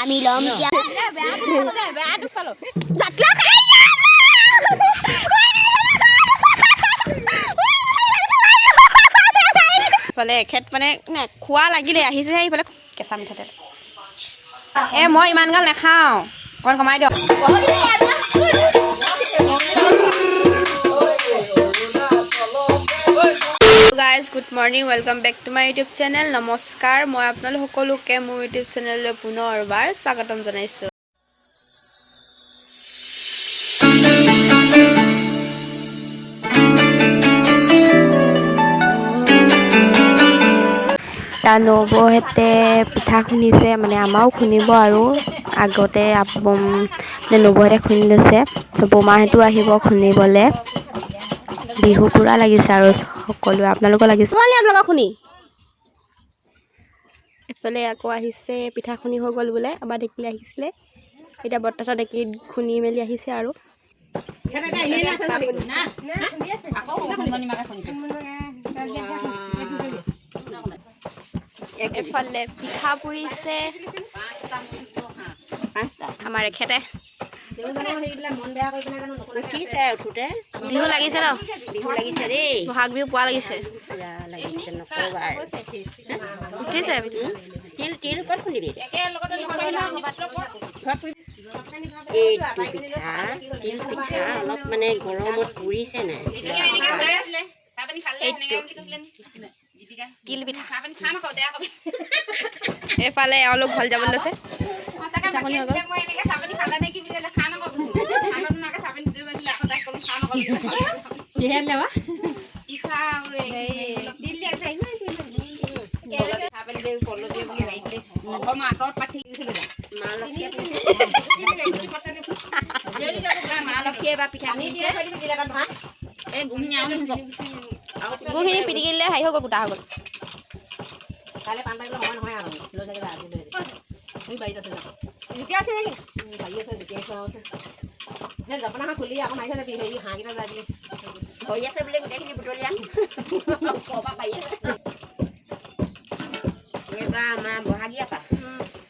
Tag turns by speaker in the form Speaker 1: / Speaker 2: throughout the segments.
Speaker 1: আমি ল'ম এতিয়া।
Speaker 2: ইফালে এখেত মানে খোৱা লাগিলে আহিছে ইফালে কেঁচা মিঠাতেল। এ মই ইমান গাল নাখাওঁ, অকণ কমাই দিয়ক। Guys, good morning, welcome back to my YouTube channel. নমস্কাৰ, মই আপোনালোক সকলোকে মোৰ ইউটিউব চেনেললৈ পুনৰবাৰ স্বাগতম জনাইছোঁ।
Speaker 3: তাৰ নবৌহঁতে পিঠা খুন্দিছে, মানে আমাৰো খুন্দিব আৰু আগতে মানে নবৌহঁতে খুন্দি লৈছে। বৰমাহঁতো আহিব খুন্দিবলৈ। বিহু পূৰা লাগিছে আৰু সকলোৱে। আপোনালোকৰ লাগিছে?
Speaker 2: আপোনালোকৰ খুন্দি এফালে আকৌ আহিছে, পিঠা খুন্দি হৈ গ'ল বোলে। আমাৰ ঢেঁকীলৈ আহিছিলে, এতিয়া বৰ্তাহঁতৰ ঢেঁকীত খুন্দি মেলি আহিছে আৰু। এফালে পিঠা পুৰিছে আমাৰ এখেতে। বিহু লাগিছে ন?
Speaker 4: বিহু লাগিছে দেই,
Speaker 2: বহাগ বিহু পোৱা লাগিছে, উঠিছে।
Speaker 4: তিল তিল ক'ত খুন্দিবি? এইটো পিঠা তিল পিঠা অলপ মানে গৰমত পুৰিছে নাই?
Speaker 2: তিল পিঠা। এইফালে এওঁলোক ঘৰলৈ যাবলৈ লৈছে। গুখিনি পিটিকি দিলে হেৰি হৈ গ'ল, গোটা হৈ গ'ল।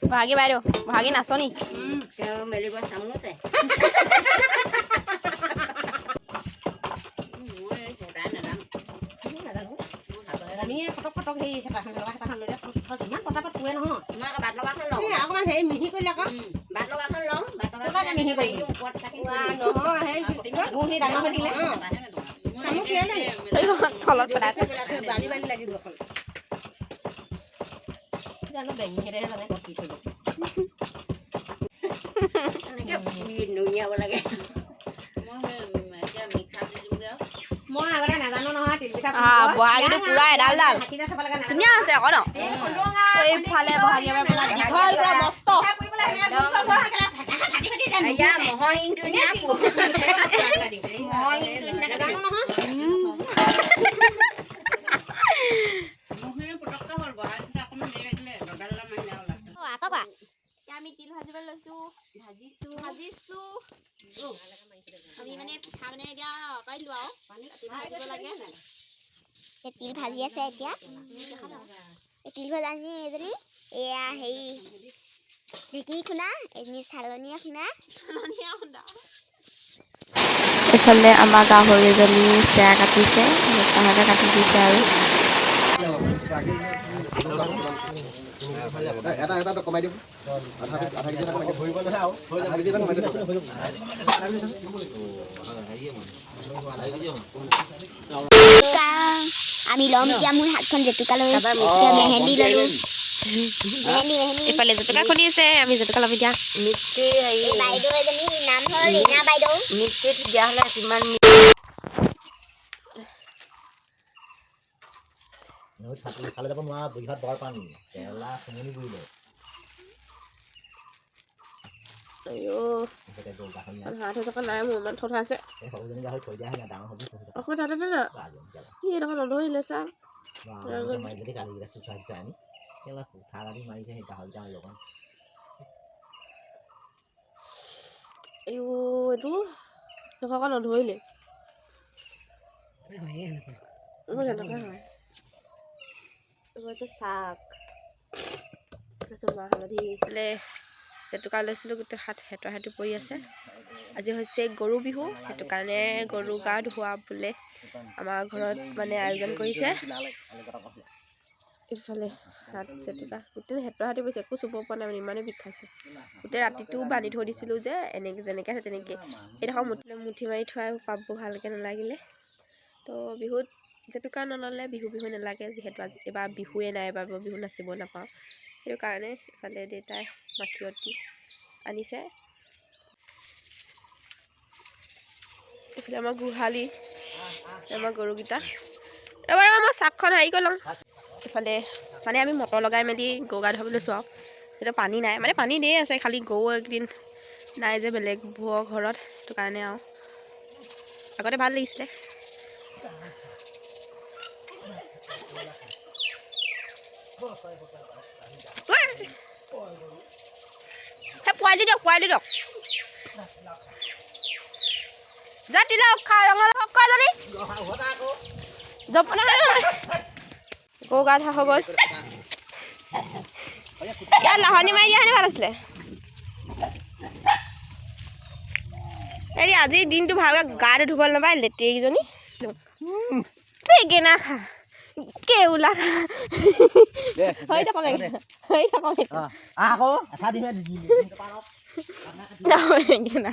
Speaker 2: বহাগী বাইদেউ, বহাগী নাচনী। তলত পেলাই বহাগীটো পুৰা এডাল ডাল ধুনীয়া আছে আকৌ ন? এইফালে বহাগী দীঘল পুৰা মস্ত। আমি তিল ভাজিব লৈছো, ভাজিছো আমি মানে পিঠা মানে এতিয়া আঁতৰাই দিলো আৰু তিল ভাজিব লাগে।
Speaker 1: তিল ভাজি আছে এতিয়া। তিল ভজা এজনী এয়া হেৰি ঢেঁকী খুন্দা, এজনী চালনীয়া খুন্দা।
Speaker 3: এইফালে আমাৰ গাহৰি এজনী চেৰা কাটিছে, তাহাঁতে কাটি দিছে আৰু।
Speaker 1: আমি ল'ম এতিয়া। মোৰ হাতখন জেতুকা লৈ এতিয়া মেহেন্দি ল'লো, মেহেন্দি মেহেন্দি।
Speaker 2: এইফালে জেতুকা খুন্দিছে, আমি জেতুকা ল'ম এতিয়া।
Speaker 1: বাইদেউ এজনী নাম হ'ল ৰীণা বাইদেউ।
Speaker 4: মিক্সিত দিয়া হ'লে কিমান
Speaker 5: খালে যাব নোৱাৰা, বৃহৎ বৰ পানী কেৰেলা চুমনি বুৰিলে।
Speaker 2: এইটো নধৰিলে শাক, তাৰপিছত মাহ হালধি।
Speaker 3: জেতুকা লৈছিলোঁ, গোটেই হাত হেতুৱা হেতু পৰি আছে। আজি হৈছে গৰু বিহু, সেইটো কাৰণে গৰু গা ধুৱাবলৈ আমাৰ ঘৰত মানে আয়োজন কৰিছে। ইফালে হাত জেতুকা গোটেই হেতুৱা হাতী পৰিছে, একো চুব পৰা নাই, মানে ইমানেই বিষাইছে। গোটেই ৰাতিটো বান্ধি থৈ দিছিলোঁ যে, এনেকৈ যেনেকৈ আছে তেনেকৈ। সেইডোখৰ মুঠি মুঠি মাৰি থোৱাই পাববোৰ ভালকৈ নালাগিলে। তো বিহুত জেতুকা নল'লে বিহু বিহু নালাগে, যিহেতু আজি এইবাৰ বিহুৱে নাই, এইবাৰ বিহু নাচিব নাপাওঁ, সেইটো কাৰণে। ইফালে দেউতাই মাখিয়তী আনিছে। এইফালে আমাৰ গোহালি, আমাৰ গৰুকেইটা। ৰ'বা ৰ'বা, মই চাকখন হেৰি কৰি লওঁ। ইফালে মানে আমি মটৰ লগাই মেলি গৰু গা ধুৱাব লৈছোঁ আৰু এতিয়া পানী নাই, মানে পানী দিয়ে আছে, খালি গৰু একদিন নাই যে বেলেগবোৰৰ ঘৰত, সেইটো কাৰণে। আৰু আগতে ভাল লাগিছিলে। সেই পোৱালি দিয়ক, পোৱালি দিয়ক। জাতিলাও খা, ৰঙালাও খোৱা এজনী জপনা। গৰু গা ধোৱা হৈ গ'ল। ইয়াত লাহনি মাৰি দিয়া ভাল আছিলে। হেৰি, আজিৰ দিনটো ভালকৈ গাটো ধুব নাপায়। লেতেৰীকেইজনী, বেঙেনা খা, কেওলা খা। হৈ থাকক, হৈ থাকক।
Speaker 5: আকৌ
Speaker 3: বেঙেনা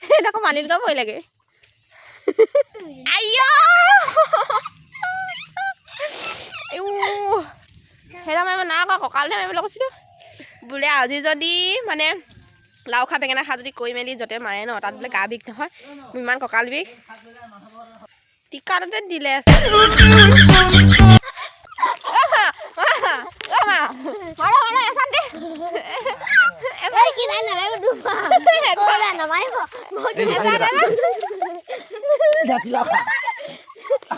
Speaker 3: সেইডোখৰ পানীটোকে ভয় লাগে। আইঅ, সেইটো মাৰিব নাই আকৌ, কঁকালহে মাৰিবলৈ কৈছিলোঁ বোলে। আজি যদি মানে লাও খা, বেঙেনা খা যদি কৰি মেলি য'তে মাৰে ন, তাত বোলে গা বিষ নহয়। মোৰ ইমান কঁকাল বিষ, টিকাটোতে দিলে।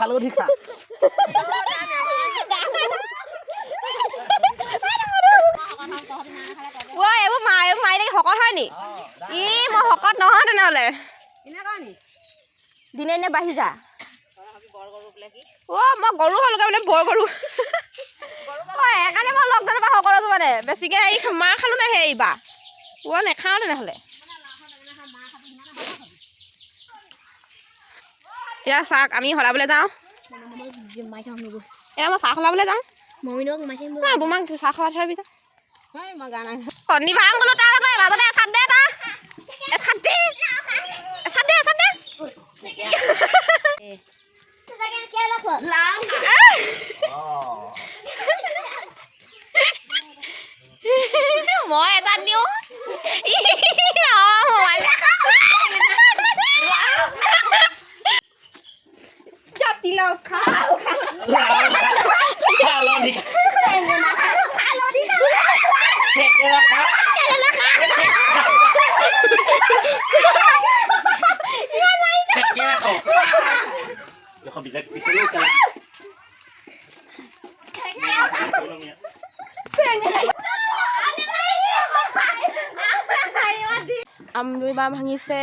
Speaker 5: হালধি খা।
Speaker 3: ঐ, এইবোৰ মাৰি শকত হয় নি? ই মই শকত নহয় তেনেহ'লে, দিনে দিনে বাঢ়ি যা। অ' মই গৰু হ'লোগৈ, মানে বৰ গৰু। অ' সেইকাৰণে মই লকডাউনৰ পৰা শকত হৈছোঁ, মানে বেছিকৈ হেৰি মাৰ খালোঁ নাই সেই এইবাৰ। অ' নেখাওঁ তেনেহ'লে। এতিয়া চাহ আমি সলাবলৈ যাওঁ। এতিয়া মই চাহ সলাবলৈ যাওঁ। বোমাক চাহ সলাই থৈ যা। কণী ভাং বোলো, তাৰ আকৌ মাজতে এচাত দে, তাক এচাত দে, এচাত দে, এচাত দে। মই এচাত দিওঁ। জাতিলাও খা। আমৰলি বাঁহ ভাঙিছে।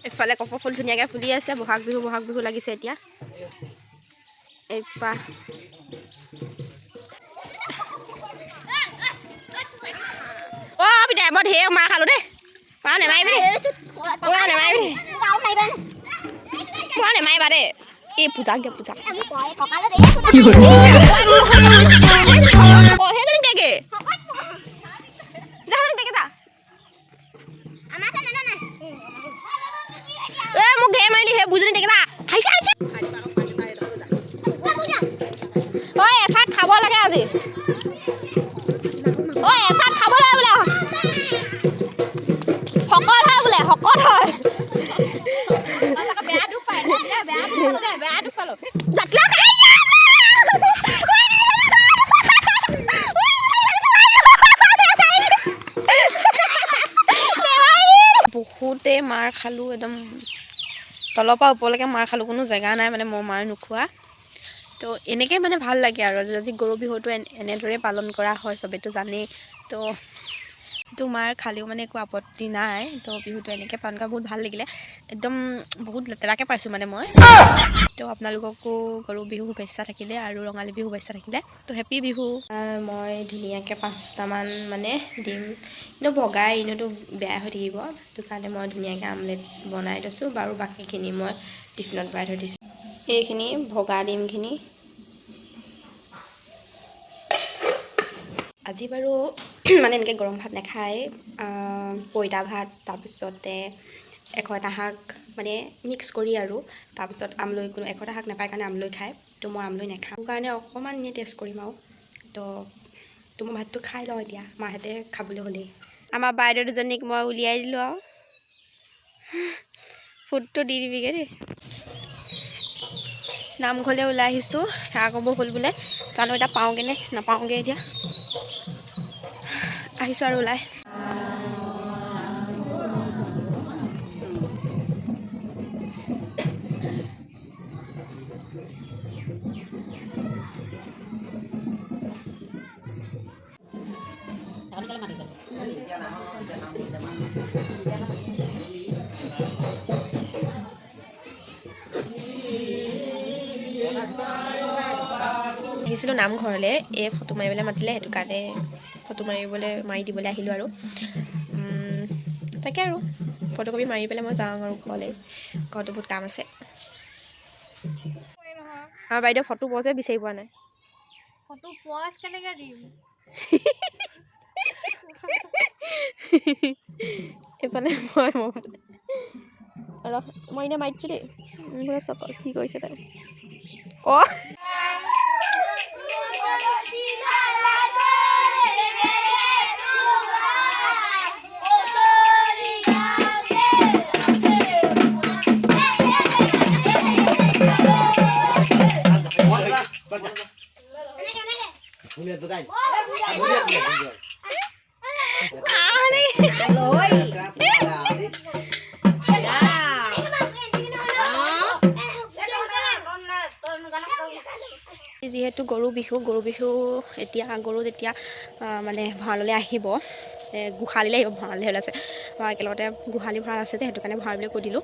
Speaker 3: এইফালে কপৌ ফুল ধুনীয়াকৈ ফুলি আছে। বহাগ বিহু বহাগ বিহু লাগিছে এতিয়া। এইপা অ' পিতাই, মই ঢেৰ মাৰ খালোঁ দেই। মাৰ নেমাৰিবি, মাৰ নেমাৰিবি, মাৰ নেমাৰিবা দেই। এই পূজাক দে, পূজাক। সেইজনী দেগে, যা। এ মোক ঢেৰ মাৰিলি, সেই বুজনি দেগে, যা। আহিছে, আহিছে। ঐ, এচাত খাব লাগে আজি। ঐ, এচাত খাব লাগে বোলে, শকত হয় বোলে, শকত হয়। জাতিলাও। বহুতেই মাৰ খালোঁ, একদম তলৰ পৰা ওপৰলৈকে মাৰ খালোঁ, কোনো জেগা নাই মানে মই মাৰ নোখোৱা। তো এনেকৈ মানে ভাল লাগে আৰু আজি গৰু বিহুটো এনেদৰে পালন কৰা হয়, চবেইতো জানেই। তো তো মাৰ খালেও মানে একো আপত্তি নাই। তো বিহুটো এনেকৈ পালন কৰা বহুত ভাল লাগিলে, একদম বহুত লেতেৰাকৈ পাইছোঁ মানে মই। তো আপোনালোককো গৰু বিহু শুভেচ্ছা থাকিলে আৰু ৰঙালী বিহু শুভেচ্ছা থাকিলে। তো হেপী বিহু। মই ধুনীয়াকৈ 5টামান মানে দিম, কিন্তু ভগাই এনেওতো বেয়া হৈ থাকিব, সেইটো কাৰণে মই ধুনীয়াকৈ আমলেট বনাই লৈছোঁ বাৰু। বাকীখিনি মই টিফিনত ভৰাই থৈ দিছোঁ। এইখিনি ভগা ডিমখিনি আজি বাৰু মানে এনেকৈ গৰম ভাত নাখায়, পইতা ভাত, তাৰপিছতে 101টা শাক মানে মিক্স কৰি আৰু তাৰপিছত আমলৈ, কোনো 101টা শাক নাপায় কাৰণে আমলৈ খায়। তো মই আমলৈ নাখাওঁ কাৰণে অকণমান এনেই টেষ্ট কৰিম আৰু। তো তো মই ভাতটো খাই লওঁ এতিয়া, মাহঁতে খাবলৈ হ'লেই। আমাৰ বাইদেউ দুজনীক মই উলিয়াই দিলোঁ আৰু ফুটটো দি দিবিগৈ দেই। নামঘৰলৈ ওলাই আহিছোঁ, সেৱা কৰিব হ'ল বোলে, জানো এতিয়া পাওঁগৈ নে নাপাওঁগৈ। এতিয়া আহিছোঁ আৰু ওলাই। আহিছিলোঁ নামঘৰলৈ, এই ফটো মাৰিবলৈ মাতিলে, সেইটো কাৰণে ফটো মাৰি দিবলৈ আহিলোঁ আৰু। তাকে আৰু ফটোকপি মাৰি পেলাই মই যাওঁ আৰু ঘৰলৈ, ঘৰতো বহুত কাম আছে। আমাৰ বাইদেউ ফটো পজে বিচাৰি পোৱা নাই।
Speaker 2: ফটো পজ কেনেকৈ দিম?
Speaker 3: এইফালে মই মোবাইল আৰু মই এনেই মাৰিছোঁ দেই। চক কি কৰিছে তাই। অঁ, যিহেতু গৰু বিহু, গৰু বিহু এতিয়া গৰু যেতিয়া মানে ভঁৰাললৈ আহিব, গোহালিলৈ আহিব, ভঁৰাললৈ ওলাইছে একেলগতে গোহালি ভঁৰাল আছে যে, সেইটো কাৰণে ভঁৰাল বুলি কৈ দিলোঁ।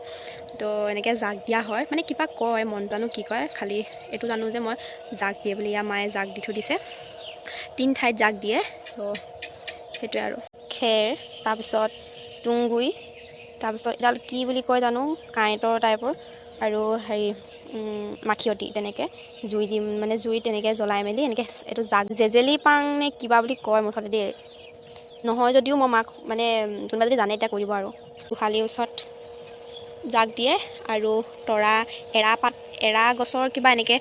Speaker 3: তো এনেকৈ জাক দিয়া হয়, মানে কিবা কয় মন জানো কি কয়, খালি এইটো জানো যে মই জাক দিয়ে বুলি। ইয়াৰ মায়ে জাক দি থৈ দিছে, 3 ঠাইত জাক দিয়ে। তো সেইটোৱে আৰু খেৰ, তাৰপিছত তুঁহগুড়ি, তাৰপিছত এডাল কি বুলি কয় জানো, কাঁইটৰ টাইপৰ, আৰু হেৰি মাখিয়তী, তেনেকৈ জুই দিম মানে জুই তেনেকৈ জ্বলাই মেলি এনেকৈ এইটো জাক জেজেলি পাং নে কিবা বুলি কয় মুঠতে দেই, নহয় যদিও মই মাক মানে কোনোবা যদি জানে তেতিয়া কৰিব। আৰু গোহালিৰ ওচৰত জাক দিয়ে আৰু তৰা এৰা পাত, এৰা গছৰ কিবা এনেকৈ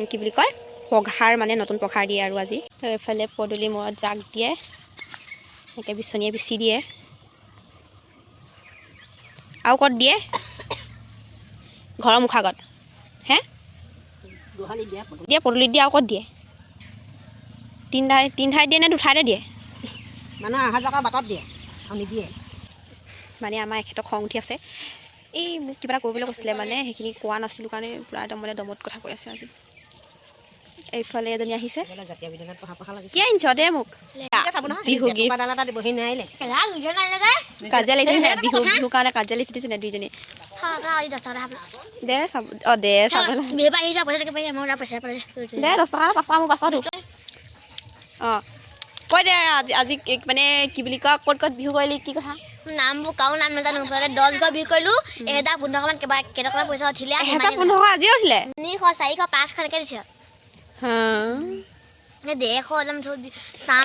Speaker 3: কি বুলি কয় পঘাৰ, মানে নতুন পঘাৰ দিয়ে আৰু আজি। এইফালে পদূলি মূৰত জাক দিয়ে, এনেকৈ বিচনীয়ে বিচি দিয়ে। আৰু ক'ত দিয়ে? ঘৰৰ মুখাগত হে দিয়ে, পদূলিত দিয়ে। আৰু ক'ত দিয়ে? 3 ঠাইত দিয়ে নে 2 ঠাইতে দিয়ে?
Speaker 4: মানুহ অহা যোৱা বাটত দিয়ে আৰু নিদিয়ে।
Speaker 3: মানে আমাৰ এখেতক খং উঠি আছে, এই মোক কিবা এটা কৰিবলৈ কৈছিলে, মানে সেইখিনি কোৱা নাছিলোঁ কাৰণে পূৰা একদম মানে দমত কথা কৈ আছে আজি। এইফালে এজনী আহিছে, কি আনিছ দে মোক? বিহু কাজিয়া লাগিছে নে? বিহু বিহু কাৰণে কাজিয়া লাগিছে দিছে নে দুইজনী? দে চাব, অঁ দে চাব, দে 10 টকা 5 টকা মোৰ 5 টকা। অঁ কৈ দে আজি, আজি মানে কি বুলি কয়, ক'ত ক'ত বিহু কৰিলি, কি কথা?
Speaker 1: নামবোৰ কাৰো নাম নাজানো, 10 ঘৰ বিহু কৰিলোঁ, 1015মান কিবা কেইটকামান পইচা উঠিলে।
Speaker 3: 1015 আজি উঠিলে?
Speaker 1: 300, 400, 500 এনেকৈ দিছে।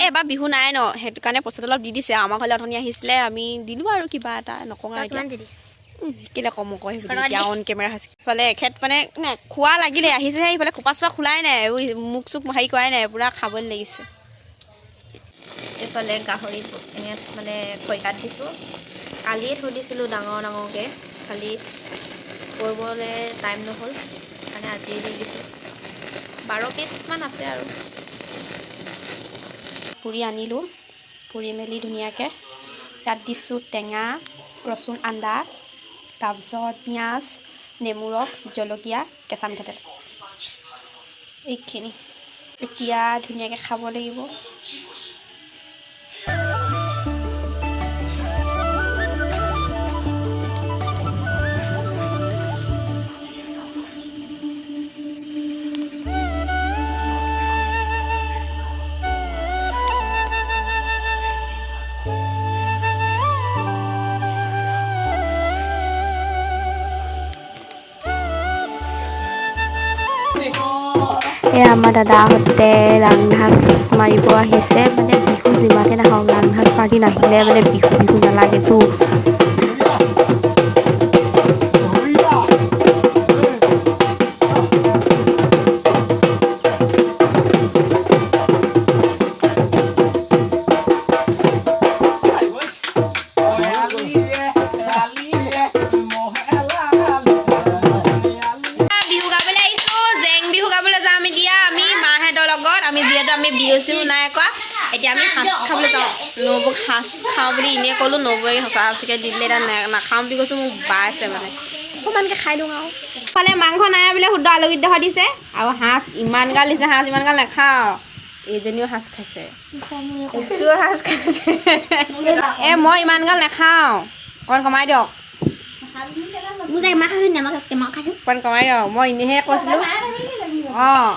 Speaker 3: এবাৰ বিহু নাই ন, সেইটো কাৰণে পইচাটো অলপ দি দিছে। আমাৰ ঘৰলৈ অথনি আহিছিলে, আমি দিলোঁ আৰু কিবা এটা, নকওঁ আৰু এতিয়া কেলৈ কম কয় এতিয়া অন কেমেৰা হৈছে। ইফালে এখেত মানে খোৱা লাগিলে আহিছে, ইফালে খোপা চোপা খোলাই নাই, মুখ চুখ হেৰি কৰাই নাই, পূৰা খাবলৈ লাগিছে। এইফালে গাহৰি এনে মানে খৰিকাত দিছোঁ, কালিয়ে থৈ দিছিলোঁ ডাঙৰ ডাঙৰকৈ, খালি কৰিবলৈ টাইম নহ'ল কাৰণে আজিয়ে দি দিছোঁ। 12 পিচমান আছে আৰু। পুৰি আনিলোঁ, পুৰি মেলি ধুনীয়াকৈ ইয়াত দিছোঁ টেঙা, ৰচুন, আদা, তাৰপিছত পিঁয়াজ, নেমু ৰস, জলকীয়া, কেঁচা মিঠাতেল, এইখিনি এতিয়া ধুনীয়াকৈ খাব লাগিব। এয়া আমাৰ দাদাহঁতে ৰাংঢাচ মাৰিব আহিছে। মানে বিহু যিমানে নাহক, ৰাংঢাচ পাৰ্টি নাহিলে মানে বিহু বিহু নালাগেতো।
Speaker 2: বিহু গাবলৈ আহিছো, জেং বিহু গাবলৈ যাম এতিয়া আমি মাহঁতৰ লগত। আমি যিহেতু আমি বিহু চিহু নাই কৰা, এতিয়া আমি সাঁজ খাবলৈ যাওঁ। নবৌক সাঁজ খাওঁ বুলি এনেই ক'লোঁ, নবৌৱে সঁচা সঁচিকৈ দিলে। এতিয়া নাখাওঁ বুলি কৈছোঁ, মোক বাইছে, মানে অকণমানকৈ খাই দিওঁ আৰু। ফালে মাংস নাই বোলে, শুদ্ধ আলুকেইডোখৰ দিছে আৰু সাঁজ ইমান গাল দিছে। সাঁজ ইমান গাল নাখাওঁ। এইজনীও সাঁজ খাইছে, এইটোও সাঁজ খাইছে। এই মই ইমান গাল নাখাওঁ, অকণমান কমাই দিয়ক। অকণমান কমাই দিয়ক, মই এনেইহে কৈছিলোঁ। অঁ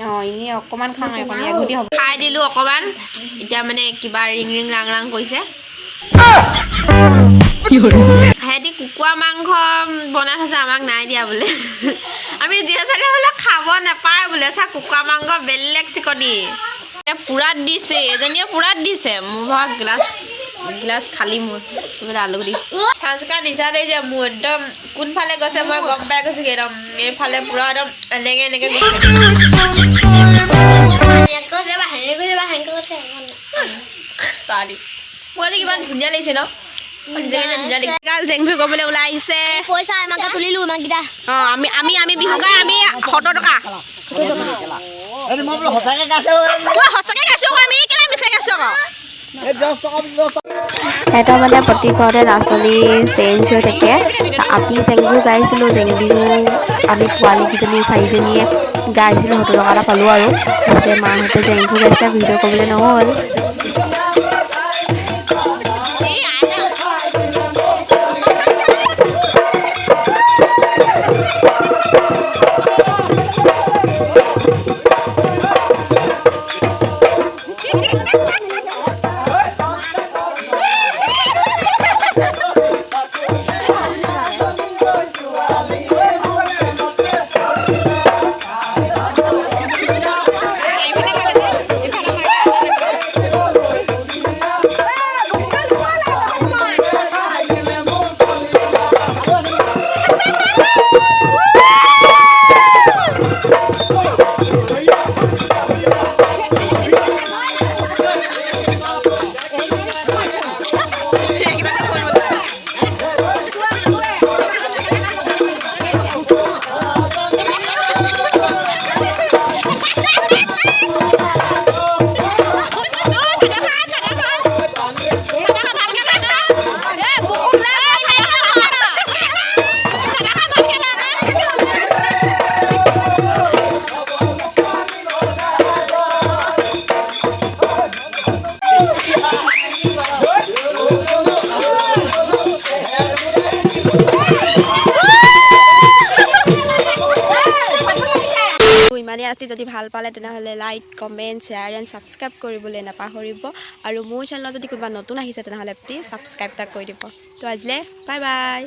Speaker 2: অঁ, এনেই অকণমান খাওঁ, অকণ এঘুটি হ'ব। খাই দিলোঁ অকণমান, এতিয়া মানে কিবা ৰিং ৰিং ৰাং ৰাং কৰিছে। সিহঁতি কুকুৰা মাংস বনাই থৈছে, আমাক নাই দিয়া বোলে। আমি দিয়া চালে বোলে খাব নাপায় বোলে। চা, কুকুৰা মাংস বেলেগ চিকনি পুৰাত দিছে, এজনীয়ে পুৰাত দিছে। মোৰ ভাগৰ গিলাচ গিলাচ খালী, মোৰ বোলে আলু দি সাজকা নিচা ধৰিছে মোৰ। একদম কোনফালে গৈছে মই গম পাই গৈছোঁ, একদম এইফালে পুৰা একদম এনেকে এনেকে গৈছে। মোৰ আজি কিমান ধুনীয়া লাগিছে ন, নিজকে ধুনীয়া লাগিছে। গাল জেং বিহু কৰিবলৈ ওলাই আহিছে।
Speaker 1: পইচা ইমানকে তুলিলো, ইমানকেইটা।
Speaker 2: অঁ, আমি আমি আমি বিহু গাই আমি 70 টকা।
Speaker 5: মই বোলো সঁচাকে গাইছে।
Speaker 2: সঁচাকে গাইছোঁ আকৌ, আমি কেলে মিছাই গাইছোঁ আকৌ?
Speaker 5: এই 10 টকা, 10 টকা।
Speaker 3: সিহঁতৰ মানে প্ৰতি ঘৰতে নাচনী চেঞ্জ হৈ থাকে। আমি জেং বিহু গাইছিলোঁ। জেং বিহু আমি পোৱালীকেইজনী চাৰিজনীয়ে গাইছিলোঁ, 70 টকা এটা পালোঁ। আৰু তাৰপিছতে মাহঁতে জেং বিহু গাইছে, ভিডিঅ' কৰিবলৈ নহ'ল। ইমানেই আছিল। যদি ভাল পালে তেনেহ'লে like, comment, share and subscribe কৰিবলৈ নাপাহৰিব। আৰু মোৰ চেনেলত যদি কোনোবা নতুন আহিছে, তেনেহ'লে প্লিজ ছাবস্ক্ৰাইব এটা কৰি দিব। তো আজিলৈ বাই বাই।